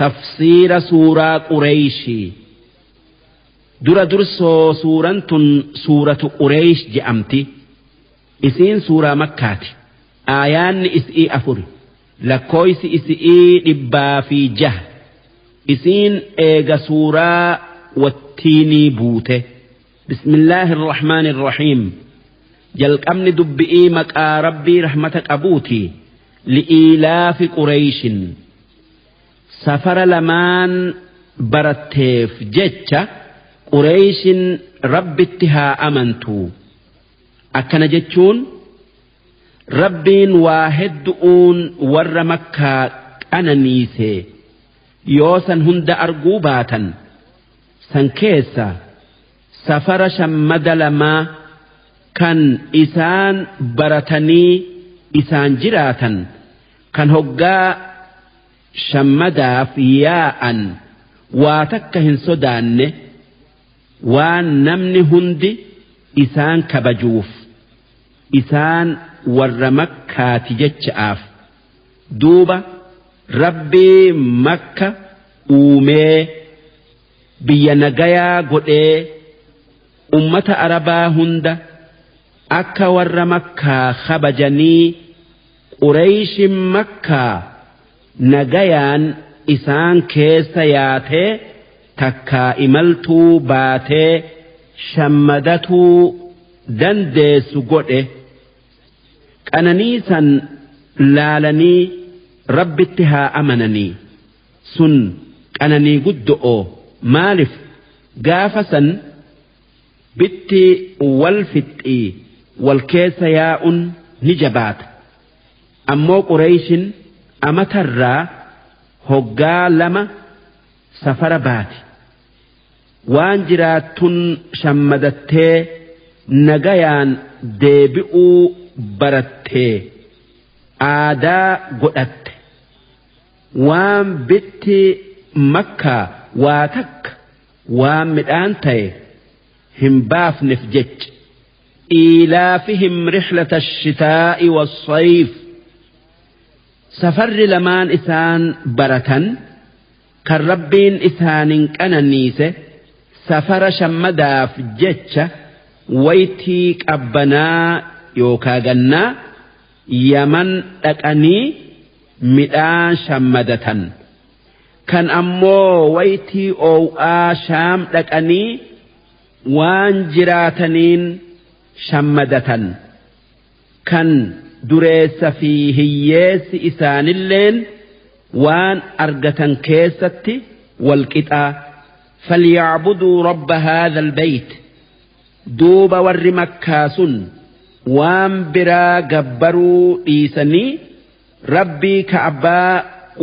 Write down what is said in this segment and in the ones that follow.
Tafsiira suuraa Qureeyshii. Dura dursoo suuraan tun suuratu Qureeysh je'amti. Isiin suuraa Makkaati. Aayaanni is'ii 4. Lakkooysi is'ii 106. Isiin eega suuraa Wattiinii buute. Bismillaahi irrahmaani irrahiim. Jalqabni dubbi'ii maqaa Rabbii rahmata qabuuti. Li'iilaafi Qureeyshin. Safara lamaan baratteef jecha Qureeyshin Rabbitti haa amantuu. Akkana jechuun Rabbiin waa heddu'uun warra Makkaa qananiise yoo san hunda arguu baatan san keessa safara shammada lamaa kan isaan baratanii isaan jiraatan kan hoggaa shammadaaf yaa'an waa takka hin sodaanne waan namni hundi isaan kabajuuf isaan warra Makkaati jecha'aaf. Duuba Rabbii Makka uumee biyya nagayaa godhee ummata Arabaa hunda akka warra Makkaa kabajanii Qureeyshin Makkaa nagayaan isaan keessa yaatee takkaa imaltuu baatee shammadatuu dandeessu godhe. Qananii san laalanii Rabbitti haa amananii. Sun qananii guddo'oo. Maalif gaafa san bitti wal fixxii wal keessa yaa'un ni jabaata. Ammoo Qureeyshin amatarraa hoggaa lama safara baati. Waan jiraattun shammadattee nagayaan deebi'uu barattee aadaa godhatte. Waan bitti Makkaa waa takka waan midhaan ta'e hin baafnef jecha. Iilaafihim rihlata ash-shitaa'i was-sayf. Safarri lamaan isaan baratan kan Rabbiin isaanin qananiise safara shammadaaf jecha waytii qabbanaa yookaa gannaa Yaman dhaqanii midhaan shammadatan. Kan ammoo waytii oow'aa Shaam dhaqanii waan jiraataniin shammadatan. Kan dureessa fi hiyyeessi isaanilleen waan argatan keessatti wal qixaa. Falya'buduu rabba haadhal bayt. Duuba warri Makkaa sun waan biraa gabbaruu dhiisanii Rabbii Ka'baa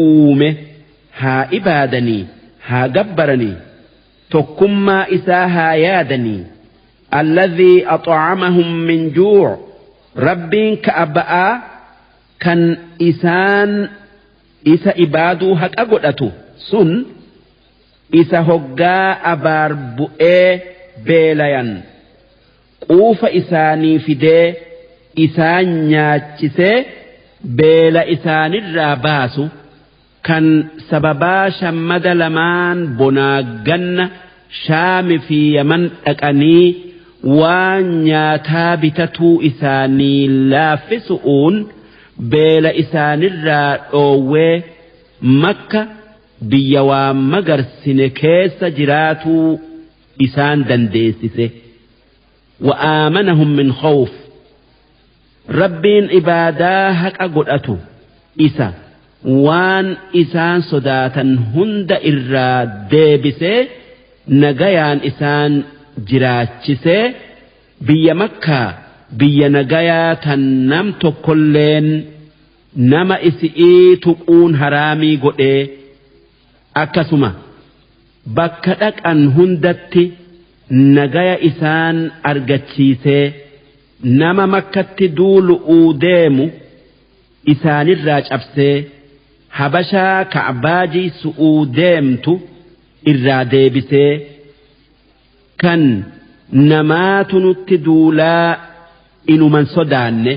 uume haa ibaadanii, haa gabbaranii, tokkummaa isaa haa yaadanii. Alladhii ax'amahum min juu' Rabbiin Ka'ba'aa kan isaan isa ibaaduu haqa godhatu sun isa hoggaa abaar bu'ee beelayan quufa isaanii fidee isaan nyaachisee beela isaanirraa baasu kan sababaa shammada lamaan bonaa ganna Shaami fi Yaman dhaqanii waan nyaataa bitatuu isaanii laaffisu'uun beela isaanirraa dhoowwee Makka biyya waa magarsine keessa jiraatuu isaan dandeessise. Wa aamanahum min khawf. Rabbiin ibaadaa haqa godhatu isa waan isaan sodaatan hunda irraa deebisee nagayaan isaan jiraachisee biyya Makkaa biyya nagayaa tan nam tokkolleen nama isi'ii tuquun haraamii godhee akkasuma bakka dhaqan hundatti nagaya isaan argachiisee nama Makkatti duulu'uu deemu isaanirraa cabsee Habashaa Ka'baa jiysu'uu deemtu irraa deebisee kan namaatu nutti duulaa inuman sodaanne.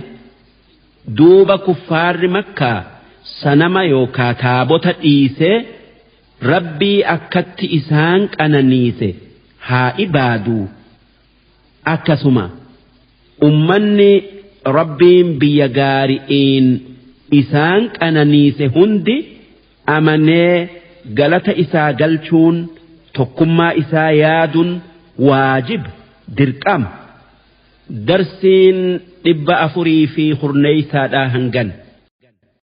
Duuba kuffaarri Makkaa sanama yookaa taabota dhiisee Rabbii akkatti isaan qananiise haa ibaaduu. Akkasuma ummanni Rabbiin biyya gaari'iin isaan qananiise hundi amanee galata isaa galchuun tokkummaa isaa yaaduun waajib dirqama. Darsiin 410 hangan.